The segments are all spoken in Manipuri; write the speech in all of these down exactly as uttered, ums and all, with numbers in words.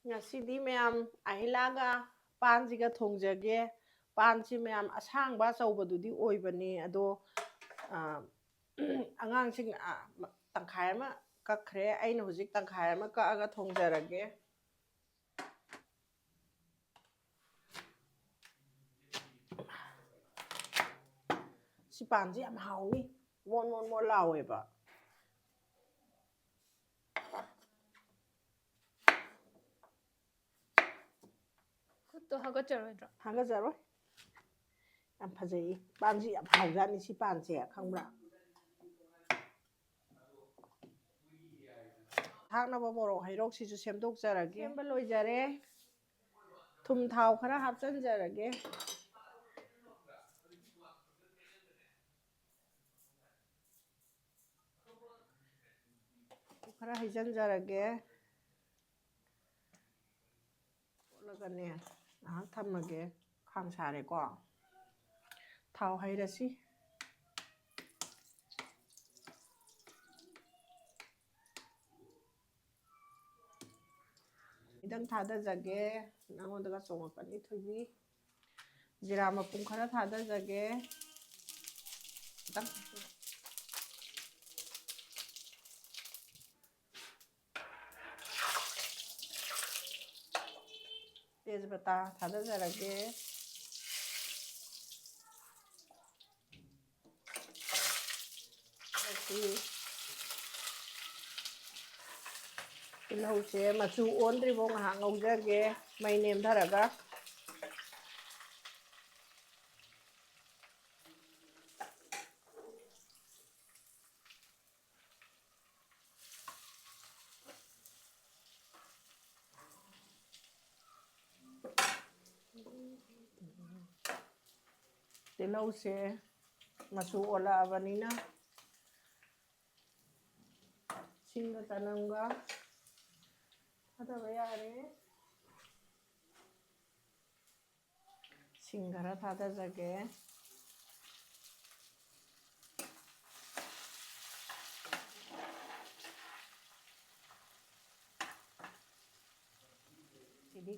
ꯉꯁꯤꯗꯤ ꯃꯌꯥꯝ ꯑꯍꯤꯂꯥꯒ ꯄꯥꯟꯁꯤꯒ ꯊꯣꯡꯖꯒꯦ꯫ ꯄꯥꯟꯁꯤ ꯃꯌꯥꯝ ꯑꯁꯥꯡꯕ ꯑꯆꯧꯕꯗꯨꯗꯤ ꯑꯣꯏꯕꯅꯤ, ꯑꯗꯣ, ꯑ, ꯑꯉꯥꯡꯁꯤꯡ, ꯑ, ꯇꯪꯈꯥꯏ ꯑꯃ ꯀꯛꯈ꯭ꯔꯦ꯫ ꯑꯩꯅ ꯍꯧꯖꯤꯛ ꯇꯪꯈꯥꯏ ꯑꯃ ꯀꯛꯑꯒ ꯊꯣꯡꯖꯔꯒꯦ꯫ ꯁꯤ ꯄꯥꯟꯁꯤ ꯌꯥꯝ ꯍꯥꯎꯅꯤ, ꯃꯣꯟ ꯃꯣꯟ ꯃꯣꯟ ꯂꯥꯎꯋꯦꯕ꯫ ꯈꯨꯠꯇꯣ ꯍꯥꯒꯠꯆꯔꯣꯏꯗ꯭ꯔꯣ? ꯍꯥꯒꯠꯆꯔꯣꯏ꯫ ꯌꯥꯝ ꯐꯖꯩꯌꯦ꯫ ꯄꯥꯟꯁꯤ ꯌꯥꯝ ꯍꯥꯎꯖꯥꯠꯅꯤ, ꯁꯤ ꯄꯥꯟꯁꯦ, ꯈꯪꯕ꯭ꯔꯥ? ꯊꯥꯛꯅꯕ ꯃꯣꯔꯣꯛ ꯍꯩꯔꯣꯛꯁꯤꯁꯨ ꯁꯦꯝꯗꯣꯛꯆꯔꯒꯦ꯫ ꯁꯦꯝꯕ ꯂꯣꯏꯖꯔꯦ꯫ ꯊꯨꯝ ꯊꯥꯎ ꯈꯔ ꯍꯥꯞꯆꯤꯟꯖꯔꯒꯦ꯫ ꯈꯔ ꯍꯩꯖꯤꯟꯖꯔꯒꯦ꯫ ꯑꯣꯠꯂꯒꯅꯦ, ꯉꯥꯏꯍꯥꯛ ꯊꯝꯃꯒꯦ꯫ ꯈꯥꯡ ꯁꯥꯔꯦꯀꯣ꯫ ꯊꯥꯎ ꯍꯩꯔꯁꯤ꯫ ꯈꯤꯇꯪ ꯊꯥꯗꯖꯒꯦ꯫ ꯅꯉꯣꯟꯗꯒ ꯆꯣꯡꯉꯛꯀꯅꯤ, ꯊꯣꯏꯕꯤ꯫ ꯖꯤꯔꯥ ꯃꯄꯨꯝ ꯈꯔ ꯊꯥꯗꯖꯒꯦ꯫ ꯈꯤꯇꯪ꯫ ꯇꯦꯖꯄꯇꯥ ꯊꯥꯗꯖꯔꯒꯦ꯫ ꯑꯁꯤ ꯇꯤꯜꯍꯧꯁꯦ ꯃꯆꯨ ꯑꯣꯟꯗ꯭ꯔꯤꯐꯥꯎ ꯉꯥꯏꯍꯥꯛ ꯉꯧꯖꯒꯦ, ꯃꯩ ꯅꯦꯝꯊꯔꯒ꯫ ꯇꯤꯜꯍꯧꯁꯦ ꯃꯆꯨ ꯑꯣꯜꯂꯛꯑꯕꯅꯤꯅ ꯁꯤꯡꯒ ꯆꯅꯝꯒ ꯊꯥꯗꯕ ꯌꯥꯔꯦ꯫ ꯁꯤꯡ ꯈꯔ ꯊꯥꯗꯖꯒꯦ꯫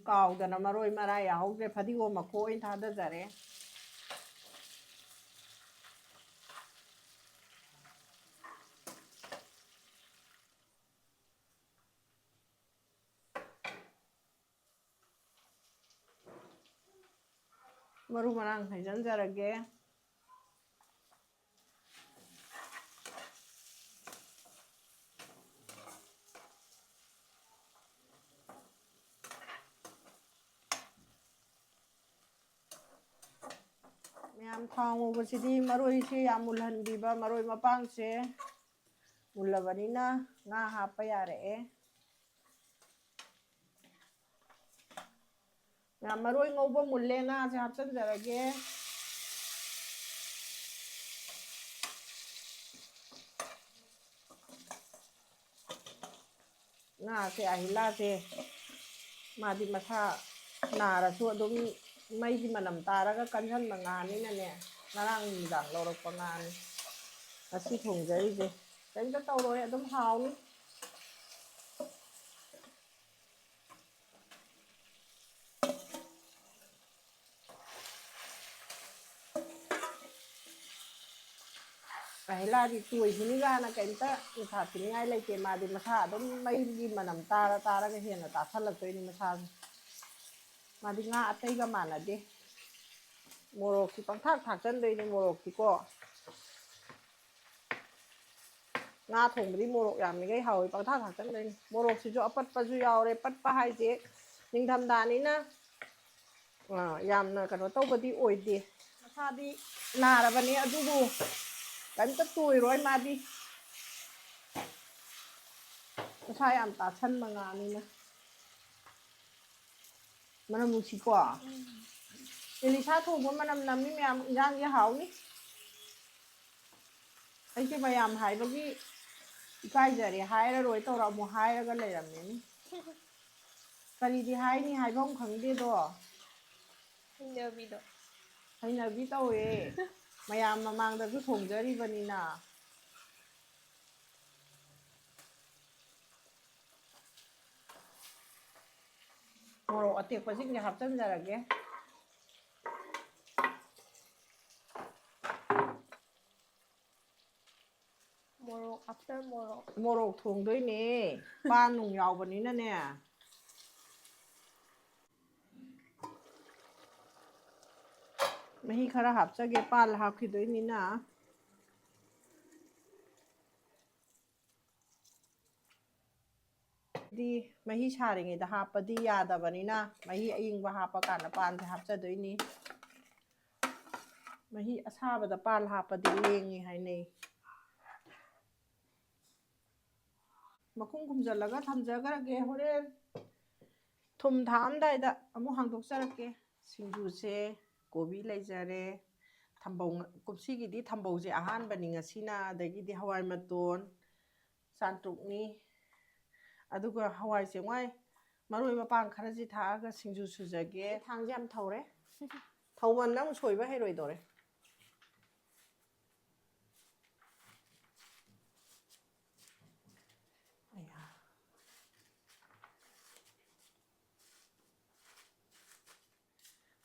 ꯀꯥꯎꯗꯅ ꯃꯔꯣꯏ ꯃꯔꯥꯡ ꯌꯥꯍꯧꯗ꯭ꯔꯦ, ꯐꯗꯤꯒꯣꯝ ꯃꯀꯨ ꯑꯣꯏꯅ ꯊꯥꯗꯖꯔꯦ꯫ ꯃꯔꯨ ꯃꯔꯥꯡ ꯍꯩꯖꯤꯟꯖꯔꯒꯦ꯫ ꯃꯌꯥꯝ, ꯊꯥꯎ ꯉꯧꯕꯁꯤꯗꯤ ꯃꯔꯣꯏꯁꯦ ꯌꯥꯝ ꯃꯨꯜꯍꯟꯕꯤꯕ, ꯃꯔꯣꯏ ꯃꯄꯥꯡꯁꯦ ꯃꯨꯜꯂꯕꯅꯤꯅ ꯉꯥ ꯍꯥꯞꯄ ꯌꯥꯔꯛꯑꯦ꯫ ꯃꯌꯥꯝ, ꯃꯔꯣꯏ ꯉꯧꯕ ꯃꯨꯜꯂꯦ, ꯉꯥꯁꯦ ꯍꯥꯞꯆꯤꯟꯖꯔꯒꯦ꯫ ꯉꯥꯁꯦ, ꯑꯍꯤꯂꯥꯁꯦ, ꯃꯥꯗꯤ ꯃꯁꯥ ꯅꯥꯔꯁꯨ ꯑꯗꯨꯝ ꯃꯩꯒꯤ ꯃꯅꯝ ꯇꯥꯔꯒ ꯀꯟꯖꯟꯕ ꯉꯥꯅꯤꯅꯅꯦ, ꯉꯔꯥꯡ ꯅꯨꯃꯤꯗꯥꯡ ꯂꯧꯔꯛꯄ ꯉꯥꯅꯤ ꯉꯁꯤ ꯊꯣꯡꯖꯔꯤꯁꯦ꯫ ꯀꯔꯤꯝꯇ ꯇꯧꯔꯣꯏ, ꯑꯗꯨꯝ ꯍꯥꯎꯅꯤ꯫ ꯑꯍꯤꯂꯥꯗꯤ ꯇꯣꯏꯈꯤꯅꯤ ꯀꯥꯏꯅ ꯀꯩꯝꯇ ꯅꯨꯡꯁꯥ ꯊꯤꯅꯤꯡꯉꯥꯏ ꯂꯩꯇꯦ꯫ ꯃꯥꯗꯤ ꯃꯁꯥ ꯑꯗꯨꯝ ꯃꯩꯒꯤ ꯃꯅꯝ ꯇꯥꯔ ꯇꯥꯔꯒ ꯍꯦꯟꯅ ꯇꯥꯁꯜꯂꯛꯇꯣꯏꯅꯤ ꯃꯁꯥꯁꯦ꯫ ꯃꯥꯗꯤ ꯉꯥ ꯑꯇꯩꯒ ꯃꯥꯟꯅꯗꯦ꯫ ꯃꯣꯔꯣꯛꯁꯤ ꯄꯪꯊꯥꯛ ꯊꯥꯛꯆꯟꯗꯣꯏꯅꯤ, ꯃꯣꯔꯣꯛꯁꯤꯀꯣ꯫ ꯉꯥ ꯊꯣꯡꯕꯗꯤ ꯃꯣꯔꯣꯛ ꯌꯥꯝꯃꯤꯈꯩ ꯍꯥꯎꯏ, ꯄꯪꯊꯥꯛ ꯊꯥꯛꯆꯟꯗꯣꯏꯅꯤ꯫ ꯃꯣꯔꯣꯛꯁꯤꯁꯨ ꯑꯄꯠꯄꯁꯨ ꯌꯥꯎꯔꯦ, ꯄꯠꯄ ꯍꯥꯏꯁꯦ ꯅꯤꯡꯊꯝꯊꯥꯅꯤꯅ, ꯑ, ꯌꯥꯝꯅ ꯀꯩꯅꯣ ꯇꯧꯕꯗꯤ ꯑꯣꯏꯗꯦ꯫ ꯃꯁꯥꯗꯤ ꯅꯥꯔꯕꯅꯤ, ꯑꯗꯨꯕꯨ ꯀꯔꯤꯝꯇ ꯇꯣꯏꯔꯣꯏ ꯃꯥꯗꯤ꯫ ꯃꯁꯥ ꯌꯥꯝ ꯇꯥꯁꯟꯕ ꯉꯥꯅꯤꯅ꯫ ꯃꯅꯝ ꯅꯨꯡꯁꯤꯀꯣ? ꯎꯝ꯫ ꯏꯂꯤꯁꯥ ꯊꯣꯡꯕ ꯃꯅꯝ ꯅꯝꯃꯤ ꯃꯌꯥꯝ, ꯏꯟꯖꯥꯡꯁꯦ ꯍꯥꯎꯅꯤ꯫ ꯑꯩꯁꯦ ꯃꯌꯥꯝ ꯍꯥꯏꯕꯒꯤ ꯏꯀꯥꯏꯖꯔꯦ, ꯍꯥꯏꯔꯔꯣꯏ ꯇꯧꯔ ꯑꯃꯨꯛ ꯍꯥꯏꯔꯒ ꯂꯩꯔꯝꯃꯦꯅꯦ꯫ ꯀꯔꯤꯗꯤ ꯍꯥꯏꯅꯤ, ꯍꯥꯏꯐꯝ ꯈꯪꯗꯦꯗꯣ꯫ ꯍꯩꯅꯕꯤꯗꯣ꯫ ꯍꯩꯅꯕꯤ ꯇꯧꯋꯦ꯫ ꯃꯌꯥꯝ ꯃꯃꯥꯡꯗꯁꯨ ꯊꯣꯡꯖꯔꯤꯕꯅꯤꯅ꯫ ꯃꯣꯔꯣꯛ ꯑꯇꯦꯛꯄꯁꯤꯡꯁꯦ ꯍꯥꯞꯆꯤꯟꯖꯔꯒꯦ꯫ ꯃꯣꯔꯣꯛ ꯑꯞꯇꯔ ꯃꯣꯔꯣꯛ꯫ ꯃꯣꯔꯣꯛ ꯊꯣꯡꯗꯣꯏꯅꯦ, ꯄꯥꯟ ꯅꯨꯡ ꯌꯥꯎꯕꯅꯤꯅꯅꯦ꯫ ꯃꯍꯤ ꯈꯔ ꯍꯥꯞꯆꯒꯦ, ꯄꯥꯜ ꯍꯥꯞꯈꯤꯗꯣꯏꯅꯤꯅ꯫ ꯗꯤ ꯃꯍꯤ ꯁꯥꯔꯤꯉꯩꯗ ꯍꯥꯞꯄꯗꯤ ꯌꯥꯗꯕꯅꯤꯅ, ꯃꯍꯤ ꯑꯏꯪꯕ ꯍꯥꯞꯄ ꯀꯥꯟꯗ ꯄꯥꯟꯁꯦ ꯍꯥꯞꯆꯗꯣꯏꯅꯤ꯫ ꯃꯍꯤ ꯑꯁꯥꯕꯗ ꯄꯥꯟ ꯍꯥꯞꯄꯗꯤ ꯂꯦꯡꯉꯤ ꯍꯥꯏꯅꯩ꯫ ꯃꯈꯨꯝ ꯈꯨꯝꯖꯤꯜꯂꯒ ꯊꯝꯖꯈ꯭ꯔꯒꯦ꯫ ꯍꯣꯔꯦꯟ ꯊꯨꯝ ꯊꯥꯛꯑꯝꯗꯥꯏꯗ ꯑꯃꯨꯛ ꯍꯥꯡꯗꯣꯛꯆꯔꯛꯀꯦ꯫ ꯁꯤꯡꯖꯨꯁꯦ ꯀꯣꯕꯤ ꯂꯩꯖꯔꯦ, ꯊꯝꯕꯧ, ꯀꯨꯝꯁꯤꯒꯤꯗꯤ ꯊꯝꯕꯧꯁꯦ ꯑꯍꯥꯟꯕꯅꯤ ꯉꯁꯤꯅ, ꯑꯗꯒꯤꯗꯤ ꯍꯋꯥꯏ ꯃꯇꯣꯟ, ꯆꯥꯟꯇ꯭ꯔꯨꯛꯅꯤ, ꯑꯗꯨꯒ ꯍꯋꯥꯏ ꯆꯦꯡꯋꯥꯏ ꯃꯔꯣꯏ ꯃꯄꯥꯡ ꯈꯔꯁꯤ ꯊꯥꯛꯑꯒ ꯁꯤꯡꯖꯨ ꯁꯨꯖꯒꯦ꯫ ꯊꯥꯡꯁꯦ ꯌꯥꯝ ꯊꯧꯔꯦ꯫ ꯊꯧꯃꯟꯅ ꯑꯃꯨꯛ ꯁꯣꯏꯕ ꯍꯩꯔꯣꯏꯗꯧꯔꯦ꯫ ꯑꯌꯥ꯫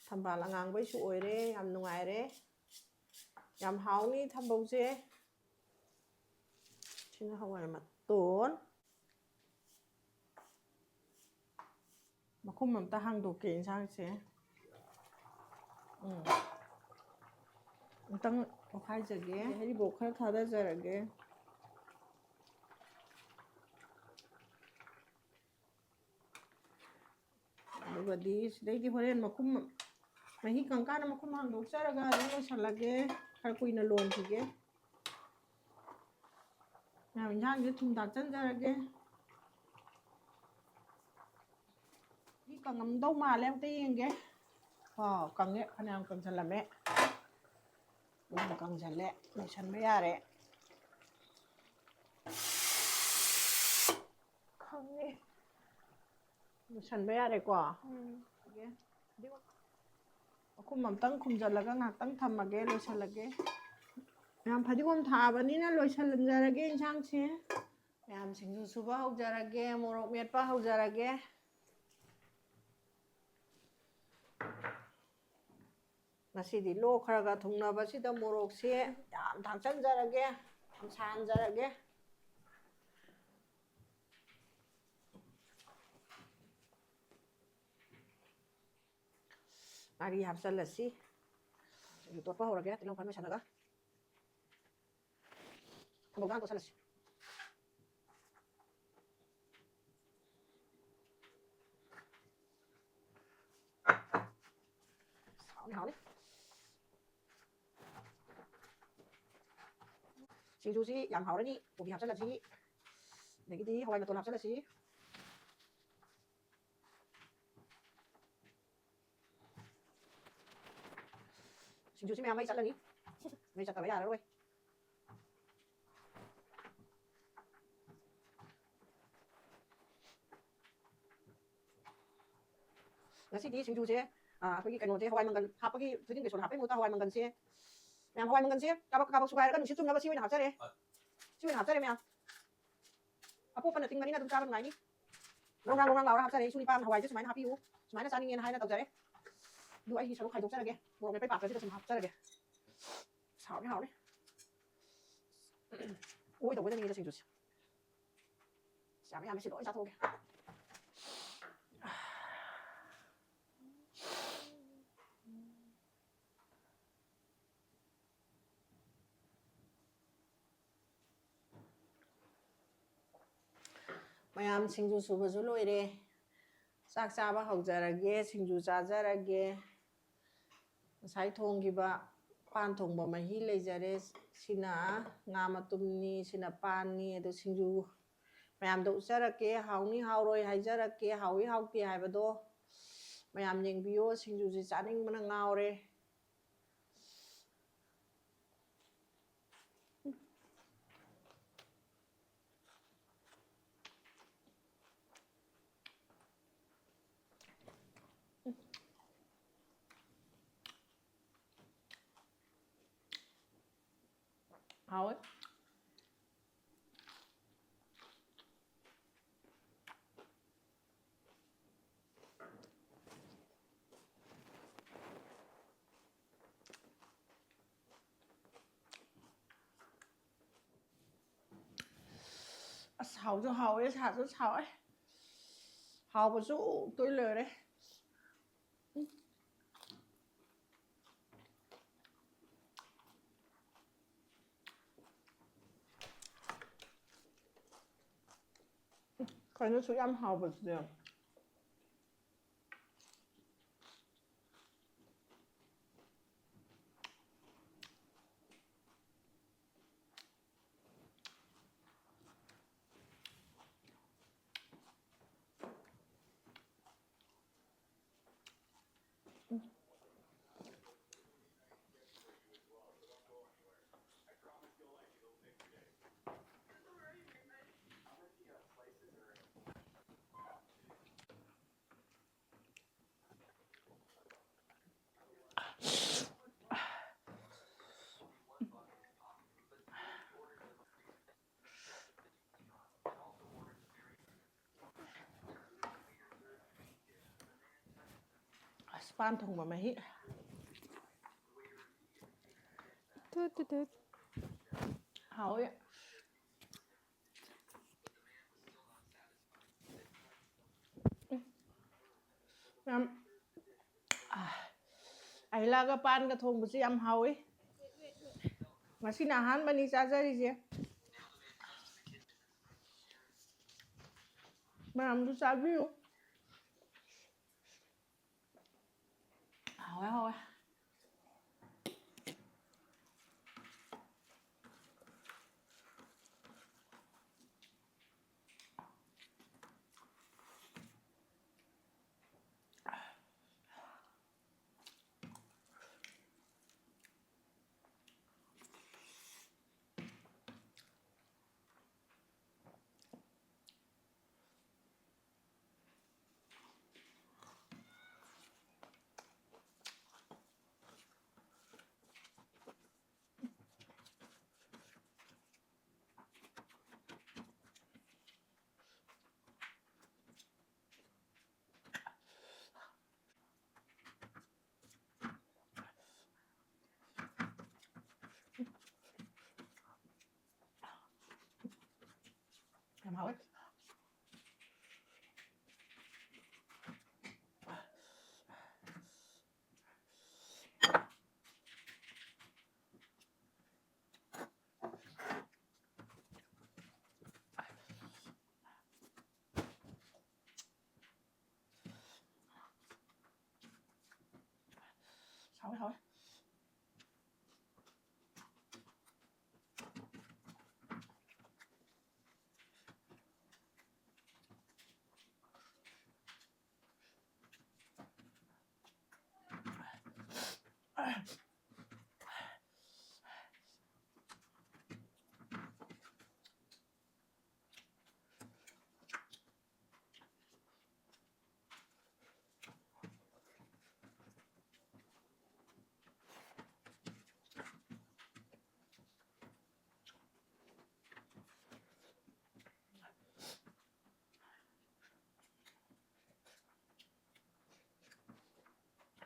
ꯊꯝꯕꯥꯜ ꯑꯉꯥꯡꯕꯩꯁꯨ ꯑꯣꯏꯔꯦ, ꯌꯥꯝ ꯅꯨꯡꯉꯥꯏꯔꯦ꯫ ꯌꯥꯝ ꯍꯥꯎꯅꯤ ꯊꯝꯕꯧꯁꯦ꯫ ꯁꯤꯅ ꯍꯋꯥꯏ ꯃꯇꯣꯟ꯫ ꯃꯈꯨꯝ ꯑꯝꯇ ꯍꯥꯡꯗꯣꯛꯀꯦ ꯏꯟꯁꯥꯡꯁꯦ꯫ ꯎꯝ꯫ ꯑꯝꯇꯪ ꯑꯣꯠꯈꯥꯏꯖꯒꯦ꯫ ꯍꯩꯔꯤꯕꯣꯞ ꯈꯔ ꯊꯥꯗꯖꯔꯒꯦ꯫ ꯑꯗꯨꯒꯗꯤ ꯁꯤꯗꯩꯗꯤ ꯍꯣꯔꯦꯟ ꯃꯈꯨꯝ, ꯃꯍꯤ ꯀꯪꯀꯥꯟꯗ ꯃꯈꯨꯝ ꯍꯥꯡꯗꯣꯛꯆꯔꯒ ꯑꯗꯨꯝ ꯂꯣꯏꯁꯜꯂꯒꯦ꯫ ꯈꯔ ꯀꯨꯏꯅ ꯂꯣꯟꯈꯤꯒꯦ꯫ ꯃꯌꯥꯝ ꯏꯟꯁꯥꯡꯁꯦ ꯊꯨꯝ ꯊꯥꯛꯆꯟꯖꯔꯒꯦ꯫ ꯁꯤ ꯀꯪꯉꯝꯗꯧ ꯃꯥꯜꯂꯦ, ꯑꯝꯇ ꯌꯦꯡꯒꯦ꯫ ꯑꯣ, ꯀꯪꯉꯦ, ꯐꯅꯌꯥꯝ ꯀꯪꯁꯜꯂꯝꯃꯦ꯫ ꯎꯝ, ꯀꯪꯁꯜꯂꯦ, ꯂꯣꯏꯁꯟꯕ ꯌꯥꯔꯦ꯫ ꯈꯪꯉꯦ꯫ ꯂꯣꯏꯁꯟꯕ ꯌꯥꯔꯦꯀꯣ? ꯎꯝ꯫ ꯃꯈꯨꯝ ꯑꯝꯇꯪ ꯈꯨꯝꯖꯤꯜꯂꯒ ꯉꯥꯏꯍꯥꯛꯇꯪ ꯊꯝꯃꯒꯦ, ꯂꯣꯏꯁꯜꯂꯒꯦ꯫ ꯃꯌꯥꯝ ꯐꯗꯤꯒꯣꯝ ꯊꯥꯛꯑꯕꯅꯤꯅ ꯂꯣꯏꯁꯜꯂꯝꯖꯔꯒꯦ ꯏꯟꯁꯥꯡꯁꯦ꯫ ꯃꯌꯥꯝ ꯁꯤꯡꯖꯨ ꯁꯨꯕ ꯍꯧꯖꯔꯒꯦ, ꯃꯣꯔꯣꯛ ꯃꯦꯠꯄ ꯍꯧꯖꯔꯒꯦ꯫ ꯉꯁꯤꯗꯤ ꯂꯣꯛ ꯈꯔ ꯈꯔ ꯊꯨꯡꯅꯕꯁꯤꯗ ꯃꯣꯔꯣꯛꯁꯦ ꯌꯥꯝ ꯊꯥꯛꯆꯟꯖꯔꯒꯦ, ꯌꯥꯝ ꯁꯥꯍꯟꯖꯔꯒꯦ꯫ ꯉꯥꯔꯤ ꯍꯥꯞꯆꯜꯂꯁꯤ꯫ ꯁꯤꯡꯖꯨ ꯇꯣꯠꯄ ꯍꯧꯔꯒꯦ, ꯇꯤꯜꯍꯧ ꯈꯔ ꯅꯣꯏꯁꯜꯂꯒ꯫ ꯊꯝꯕꯧꯗ ꯍꯥꯟꯅ ꯇꯣꯠꯁꯜꯂꯁꯤ꯫ ꯍꯥꯎꯅꯤ, ꯍꯥꯎꯅꯤ꯫ ꯁꯤꯡꯖꯨꯁꯤ ꯌꯥꯝ ꯍꯥꯎꯔꯅꯤ꯫ ꯀꯣꯕꯤ ꯍꯥꯞꯆꯜꯂꯁꯤ꯫ ꯑꯗꯒꯤꯗꯤ ꯍꯋꯥꯏ ꯃꯇꯣꯟ ꯍꯥꯞꯆꯜꯂꯁꯤ꯫ ꯁꯤꯡꯖꯨꯁꯤ ꯃꯌꯥꯝ ꯃꯩ ꯆꯠꯂꯅꯤ꯫ ꯃꯩ ꯆꯠꯇꯕ ꯌꯥꯔꯔꯣꯏ꯫ ꯉꯁꯤꯗꯤ ꯁꯤꯡꯖꯨꯁꯦ, ꯑ, ꯑꯩꯈꯣꯏꯒꯤ ꯀꯩꯅꯣꯁꯦ, ꯍꯋꯥꯏ ꯃꯪꯒꯜ ꯍꯥꯞꯄꯒꯤ, ꯊꯣꯏꯗꯤꯡ ꯕꯦꯁꯣꯟ ꯍꯥꯞꯄꯩ ꯃꯍꯨꯠꯇ ꯍꯋꯥꯏ ꯃꯪꯒꯜꯁꯦ, ꯃꯌꯥꯝ ꯍꯋꯥꯏ ꯃꯪꯒꯜꯁꯦ ꯀꯥꯕꯛ ꯀꯥꯕꯛ ꯁꯨꯒꯥꯏꯔꯒ ꯅꯨꯡꯁꯤꯠ ꯆꯨꯝꯅꯕ ꯁꯤ ꯑꯣꯏꯅ ꯍꯥꯞꯆꯔꯦ꯫ ꯍꯣꯏ꯫ ꯁꯤ ꯑꯣꯏꯅ ꯍꯥꯞꯆꯔꯦ ꯃꯌꯥꯝ꯫ ꯑꯄꯣꯞꯄ ꯅꯠꯇꯤꯡꯕꯅꯤꯅ ꯑꯗꯨꯝ ꯆꯥꯕ ꯅꯨꯡꯉꯥꯏꯅꯤ꯫ ꯉꯧꯔꯥꯡ ꯉꯧꯔꯥꯡ ꯂꯥꯎꯔ ꯍꯥꯞꯆꯔꯦ꯫ ꯏꯁꯨ ꯅꯤꯄꯥ ꯑꯃꯅ ꯍꯋꯥꯏꯁꯦ ꯁꯨꯃꯥꯏꯅ ꯍꯥꯞꯄꯤꯌꯨ, ꯁꯨꯃꯥꯏꯅ ꯆꯥꯅꯤꯡꯉꯦꯅ ꯍꯥꯏꯅ ꯇꯧꯖꯔꯦ꯫ ꯑꯗꯨ ꯑꯩꯒꯤ ꯁꯔꯨꯛ ꯈꯥꯏꯗꯣꯛꯆꯔꯒꯦ꯫ ꯃꯣꯔꯣꯛ ꯃꯦꯠꯄꯩ ꯄꯥꯛꯇꯁꯤꯗ ꯁꯨꯝ ꯍꯥꯞꯆꯔꯒꯦ꯫ ꯍꯥꯎꯅꯤ, ꯍꯥꯎꯅꯤ꯫ ꯑꯣꯏ ꯇꯧꯕꯗꯅꯤꯗ ꯁꯤꯡꯖꯨꯁꯦ꯫ ꯌꯥꯝꯃꯦ, ꯌꯥꯝꯃꯦ, ꯁꯤ ꯂꯣꯏ ꯆꯥꯊꯣꯛꯑꯒꯦ꯫ ꯃꯌꯥꯝ ꯁꯤꯡꯖꯨ ꯁꯨꯕꯁꯨ ꯂꯣꯏꯔꯦ꯫ ꯆꯥꯛ ꯆꯥꯕ ꯍꯧꯖꯔꯒꯦ, ꯁꯤꯡꯖꯨ ꯆꯥꯖꯔꯒꯦ꯫ ꯉꯁꯥꯏ ꯊꯣꯡꯈꯤꯕ ꯄꯥꯟ ꯊꯣꯡꯕ ꯃꯍꯤ ꯂꯩꯖꯔꯦ꯫ ꯁꯤꯅ ꯉꯥ ꯃꯇꯨꯝꯅꯤ, ꯁꯤꯅ ꯄꯥꯟꯅꯤ꯫ ꯑꯗꯨ ꯁꯤꯡꯖꯨ ꯃꯌꯥꯝꯗ ꯎꯠꯆꯔꯛꯀꯦ꯫ ꯍꯥꯎꯅꯤ ꯍꯥꯎꯔꯣꯏ ꯍꯥꯏꯖꯔꯛꯀꯦ꯫ ꯍꯥꯎꯏ ꯍꯥꯎꯇꯦ ꯍꯥꯏꯕꯗꯣ ꯃꯌꯥꯝ ꯌꯦꯡꯕꯤꯌꯣ꯫ ꯁꯤꯡꯖꯨꯁꯤ ꯆꯥꯅꯤꯡꯕꯅ ꯉꯥꯎꯔꯦ꯫ ꯍꯥꯎꯋꯦ꯫ ꯍꯥꯎꯁꯨ ꯍꯥꯎꯋꯦ, ꯁꯥꯁꯨ ꯁꯥꯎꯋꯦ꯫ ꯍꯥꯎꯕꯁꯨ ꯇꯣꯏ ꯂꯣꯏꯔꯦ꯫ ꯀꯩꯅꯣ ꯁꯨꯛ ꯌꯥꯝ ꯍꯥꯎꯕꯁꯤꯗꯤ꯫ ꯑꯁ, ꯄꯥꯟ ꯊꯣꯡꯕ ꯃꯍꯤ꯫ ꯇꯨꯠ, ꯇꯨꯠ, ꯇꯨꯠ꯫ ꯍꯥꯎꯋꯦ꯫ ꯌꯥꯝ, ꯑꯥ, ꯑꯍꯤꯂꯥꯒ ꯄꯥꯟꯒ ꯊꯣꯡꯕꯁꯤ ꯌꯥꯝ ꯍꯥꯎꯋꯤ꯫ ꯉꯁꯤꯅ ꯑꯍꯥꯟꯕꯅꯤ ꯆꯥꯖꯔꯤꯁꯦ꯫ ꯃꯌꯥꯝꯁꯨ ꯆꯥꯕꯤꯌꯨ꯫ ꯍꯥꯎꯋꯦ, ꯍꯥꯎꯋꯦ꯫ ꯍꯥꯎꯋꯦ꯫ ꯍꯥꯎꯋꯦ, ꯍꯥꯎꯋꯦ꯫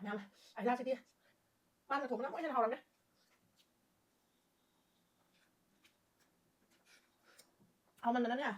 ꯌꯥꯝ ꯑꯍꯤꯂꯥꯁꯤꯗꯤ ꯄꯥꯟꯒ ꯊꯣꯡꯕꯅ ꯑꯃꯨꯛ ꯍꯦꯟꯅ ꯍꯥꯎꯔꯝꯃꯦ꯫ ꯍꯥꯎꯃꯟꯗꯅꯅꯦ꯫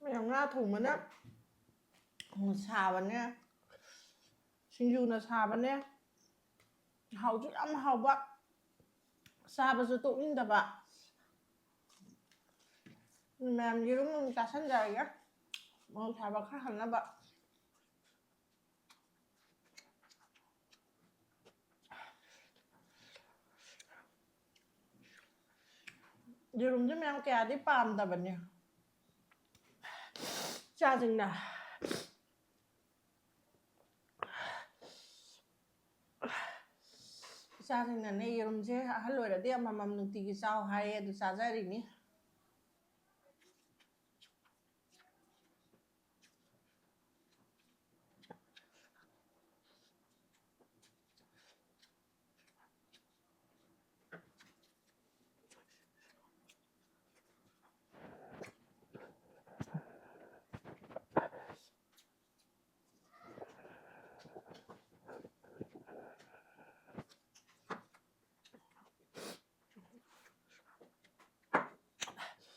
ꯃꯌꯥꯝ ꯉꯥ ꯊꯣꯡꯕꯅ ꯁꯥꯕꯅꯦ, ꯁꯤꯡꯖꯨꯅ ꯁꯥꯕꯅꯦ, ꯍꯥꯎꯁꯨ ꯌꯥꯝ ꯍꯥꯎꯕ, ꯆꯥꯕꯁꯨ ꯇꯣꯛꯅꯤꯡꯗꯕ꯫ ꯃꯌꯥꯝ ꯌꯦꯔꯨꯝ ꯑꯃꯨꯛ ꯆꯥꯁꯟꯖꯔꯒꯦ, ꯃꯣꯔꯣꯛ ꯁꯥꯕ ꯈꯔ ꯍꯟꯅꯕ꯫ ꯌꯦꯔꯨꯝꯁꯦ ꯃꯌꯥꯝ ꯀꯌꯥꯗꯤ ꯄꯥꯝꯗꯕꯅꯦ ꯏꯆꯥꯁꯤꯡꯅ꯫ ꯏꯆꯥꯁꯤꯡꯅꯅꯦ ꯌꯦꯔꯨꯝꯁꯦ ꯑꯍꯜ ꯑꯣꯏꯔꯗꯤ ꯑꯃꯃꯝ ꯅꯨꯡꯇꯤꯒꯤ ꯆꯥꯎ ꯍꯥꯏꯌꯦ, ꯑꯗꯨ ꯆꯥꯖꯔꯤꯅꯤ꯫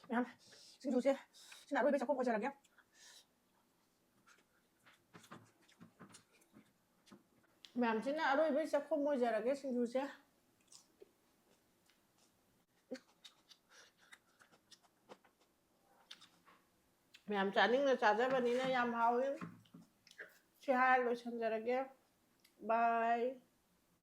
ꯃꯌꯥꯝ ꯁꯤꯡꯖꯨꯁꯦ ꯁꯤꯅ ꯑꯔꯣꯏꯕ ꯆꯥꯛꯈꯨꯝ ꯑꯣꯏꯖꯔꯒꯦ꯫ ꯃꯌꯥꯝꯁꯤꯅ ꯑꯔꯣꯏꯕ ꯆꯥꯛꯈꯨꯝ ꯑꯣꯏꯖꯔꯒꯦ ꯁꯤꯡꯖꯨꯁꯦ꯫ ꯃꯌꯥꯝ ꯆꯥꯅꯤꯡꯅ ꯆꯥꯖꯕꯅꯤꯅ ꯌꯥꯝ ꯍꯥꯎꯋꯤ꯫ ꯁꯤ ꯍꯥꯏꯔ ꯂꯣꯏꯁꯤꯟꯖꯔꯒꯦ꯫ ꯕꯥꯏ꯫